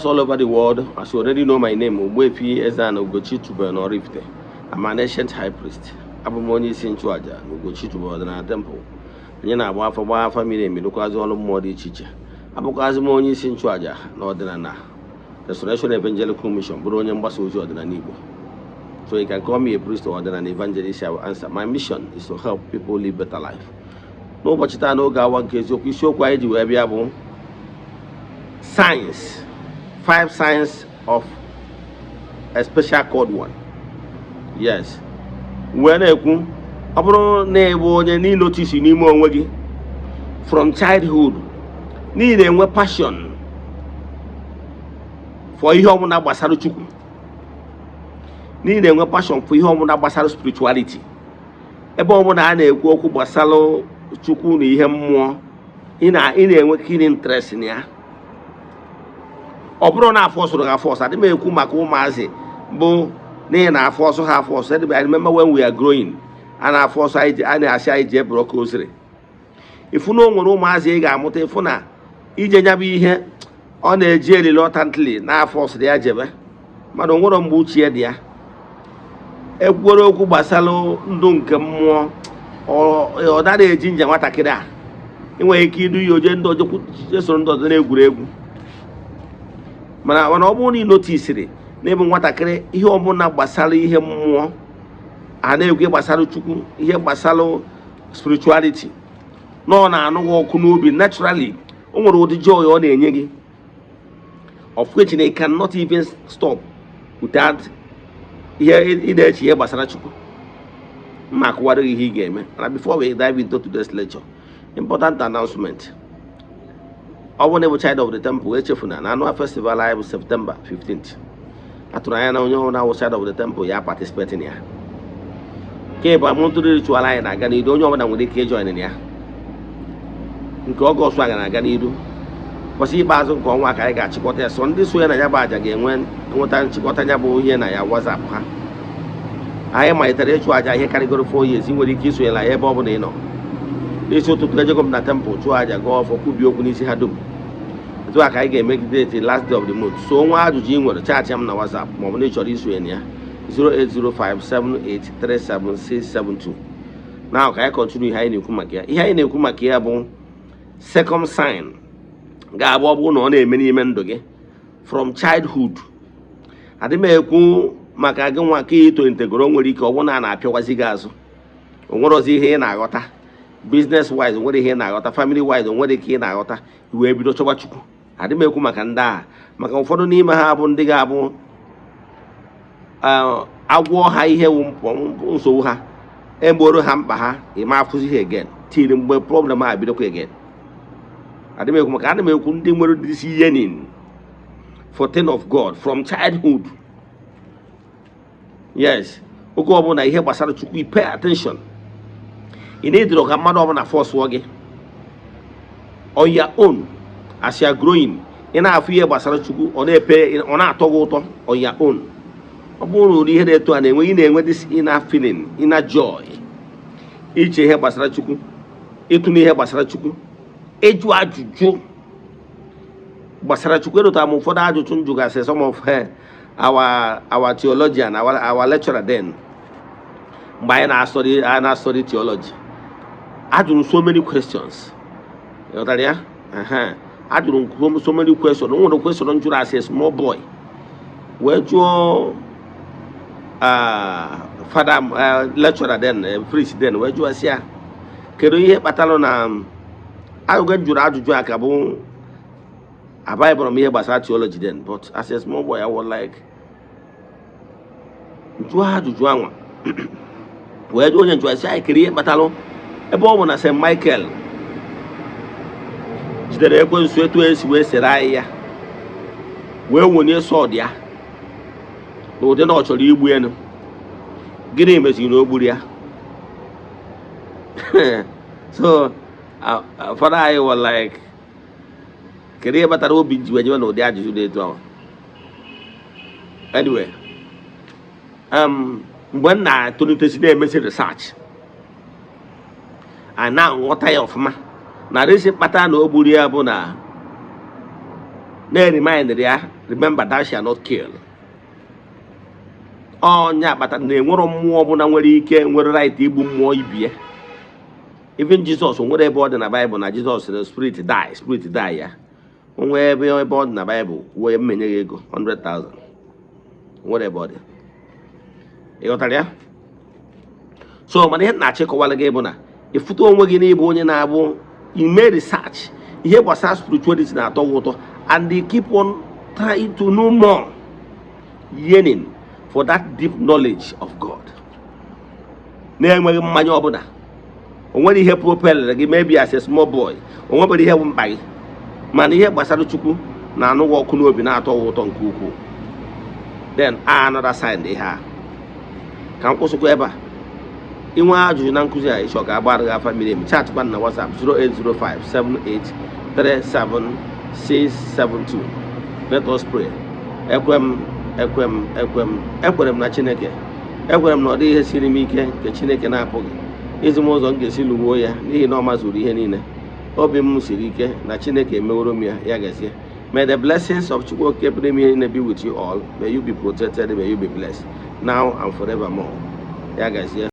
All over the world, as you already know my name, Ogbuefi Eze-Ana Ugochi Tubelu Oraifite. I'm an ancient high priest. Abụ m onye isi nchụaja na Ugochi Tubelu Ọdịnala Temple. Anyị na-agba afa, gbaa afa miri emi, rụkwazị ọrụ mmụọ dị iche iche. Abụkwazị m onye isi nchụaja na ọdịnala Restoration Evangelical Mission, bụrụ onye mgbasa ozi ọdịnala Igbo. So you can call me a priest or ọdịnala evangelist, I will answer. My mission is to help people live better life. N'ụbọchị taa, n'oge awa nke eziokwu, isiokwu anyị ji wee bịa bụ signs, five signs of a special called one. Yes, wee na-ekwu, ọ bụrụ na ị bụ onye n'inotice n'ime onwe gị from childhood n'ihi na-enwe passion for ihe ọbụla gbasara Chukwu, n'ihi na-enwe passion for ihe ọbụla gbasara spirituality, ebe ọbụla a na-ekwu okwu gbasara Chukwu na ihe mmụọ, ị na-enwe keen interest na ya. Ọ bụrụ na afọ sụrụ gị afọ ọsọ, adị m ekwu maka ụmụazị bụ n'ihi na afọ ọsọ ha afọ ọsọ. I remember when we are growing, a na-afọ ọsọ anyị, a na-asị anyị jee bụrụ oziri. Ịfụ na o nwere ụmụazị ị ga-amụta, ịfụ na ije nyabụ ihe ọ na-eji reluctantly n'afọ ọsọ ya jebe, mana o nwere mgbe uche dị ya ekwuoro okwu gbasara ndụ nke mmụọ, ọ dara eji nje. Nwatakịrị a ị nwere ike idu ya oje ndị ọjọọ soro ndị ọzọ na-egwuregwu, mana ọ bụrụ na ị noticeri na ịbụ nwatakịrị, ihe ọbụla gbasara ihe mmụọ a na-ekwu gbasara Chukwu, ihe gbasara spirituality, na ọ na-anụ gị ọkụ n'obi naturally, o nwere ụdị joy ọ na-enye gị, of which you cannot even stop without ihe ị na-eche ihe gbasara Chukwu. Mma akụwara gị ihe ị ga-eme. Mana before we dive into today's lecture, important announcement: ọ bụrụ na ịbụ child of the temple, echefuna na annual festival anyị bụ September 15th. Atụrụ anya na onye ọbụla wụ child of the temple ya participate na ya. Nke bụ monthly ritual anyị na-aga n'iru, onye ọbụla nwere ike ijoin na ya. Nke August a ga na-aga n'iru. Ụbọchị ikpeazụ nke ọnwa ka anyị ga-achịkọta ya. So ndị so ya na ya bụ aja ga-enwe nweta nchịkọta ya bụ ihe na ya WhatsApp ha. Anyị malitere ịchụ aja ihe karịgoro 4 years. Ị nwere ike isonyere anyị ebe ọ bụla ị nọ. N'isi ụtụtụ, ejego m na temple chụọ aja, gụọ ọfọ, kwubie okwu n'isi ha dum. Etu a ka anyị ga-emegide till last day of the month. So nwa ajụjụ ị nwere, chat m na WhatsApp, maọbụ na ị chọrọ isonye na ya, 08057837672. Na ka anyị continue ihe anyị na-ekwu maka ya. Ihe anyị na-ekwu maka ya bụ second sign ga-abụ ọ bụrụ na ọ na-eme n'ime ndụ gị from childhood. Adị m ekwu maka gị nwa ka ito ntegoro, nwere ike ọ bụrụ na a na-apịawazi gị azụ, o nwerozi ihe ị na-aghọta business wise, o nwere ihe ị na-aghọta family wise, o nwere ike ị na-aghọta iwee bido chọba Chukwu. Adị m ekwu maka ndị a, maka ụfọdụ n'ime ha bụ ndị ga-abụ agwọ ha ihe wụ nsogbu ha, egboro ha mkpa ha, ịma afụzi ha again till mgbe problem a bidokwa again. Adị m ekwu maka, ana m ekwu ndị nwere this yearning for thing of God from childhood. Yes, oge ọbụla ihe gbasara Chukwu, you pay attention. Ị na-ediro ka mmadụ ọbụla forceụọ gị. On your own, as you are growing, ị na-afụ ihe gbasara Chukwu, ọ na-epe, ọ na-atọ gị ụtọ on your own. Ọ bụrụ na ụdị ihe na-eto a na-enwe, ị na-enwe this inner feeling, inner joy, iche ihe gbasara Chukwu, ịtụ n'ihe gbasara Chukwu, ịjụ ajụjụ gbasara Chukwu. Erutara m ụfọdụ ajụjụ m jụgasị some of our theologian, our lecturer then, mgbe anyị na-astudy, anyị na-astudy theology. Ajụrụ m so many questions. Ịghọtara ya? Ehe. Ajụrụ m so many questions. O nwere question m jụrụ as a small boy, wee jụọ fada, lecturer then, priest then, wee jụọ sị ya kedu ihe kpatara na ajụjụ m jụrụ ajụjụ a ka bụ abaịbụrụ m ihe gbasara theology then. But as a small boy, I was like, jụọ ajụjụ anwa, wee jụọ onye njụa sị anyị kedu ihe kpatalụ ebe ọ bụ na St. Michael jidere ekwensu etu esi wee sere anyị ya, wee wenye sword ya n'ụdị na ọ chọrọ igbu enu, gịnị meziri na o gburu ya? So father anyị was like, kedu ihe kpatara obi ji wee jewe n'ụdị ajụjụ dị etu ahụ? Anyway, mgbe m na-etolitesi na-emesi research, a na-aghọta ya ọfụma na reason kpatara na o gburu ya bụ na Na-remind ya, "Remember, thou shall not kill." Onye akpata na enwero mmụọ ọbụla nwere ike, nwere right igbu mmụọ ibie. Even Jizọs, nwere ebe ọ dị na Baịbụl na Jizọs sịrị, "Spirit die, spirit die"? Ya onwe ebe ọ dị na Baịbụl, kwuo ya, mmenye ya ego 100,000. Nwere ebe ọ dị? Ị ghọtara ya? So mana ihe m na-achịkọwara gị bụ na ịfụta onwe gị n'ịbụ onye na-abụ ime research, ihe gbasara spirituality na-atọ gị ụtọ, and you keep on trying to know more, yearning for that deep knowledge of God, na-enweghị mmanya ọbụla. O nwere ihe propel gị? Maybe as a small boy, o nwebere ihe bụ mkpa gị, mana ihe gbasara Chukwu na-anụ gị ọkụ n'obi, na-atọ gị ụtọ nke ukwuu. Then another sign dị ihe a ka m kwụsịkwa ebe a. Inwe ajụjụ na nkụzi a, ịchọ ka agbara gị afa miri emi, chatkwa na WhatsApp 08057837672. Let us pray. Ekwe m, ekwe m, ekwe m, ekwere m na Chineke. Ekwere m na ọ dịghị ihe siri m ike nke Chineke na-apụghị izi m ụzọ m ga-esi lụgbuo ya, n'ihi na ọ mazuru ihe niile. Obi m siri ike na Chineke emeworo m ya. Ya gazie. May the blessings of Chukwu Okike pụrụ ime ihe niile be with you all. May you be protected, may you be blessed now and forevermore. Ya gazie.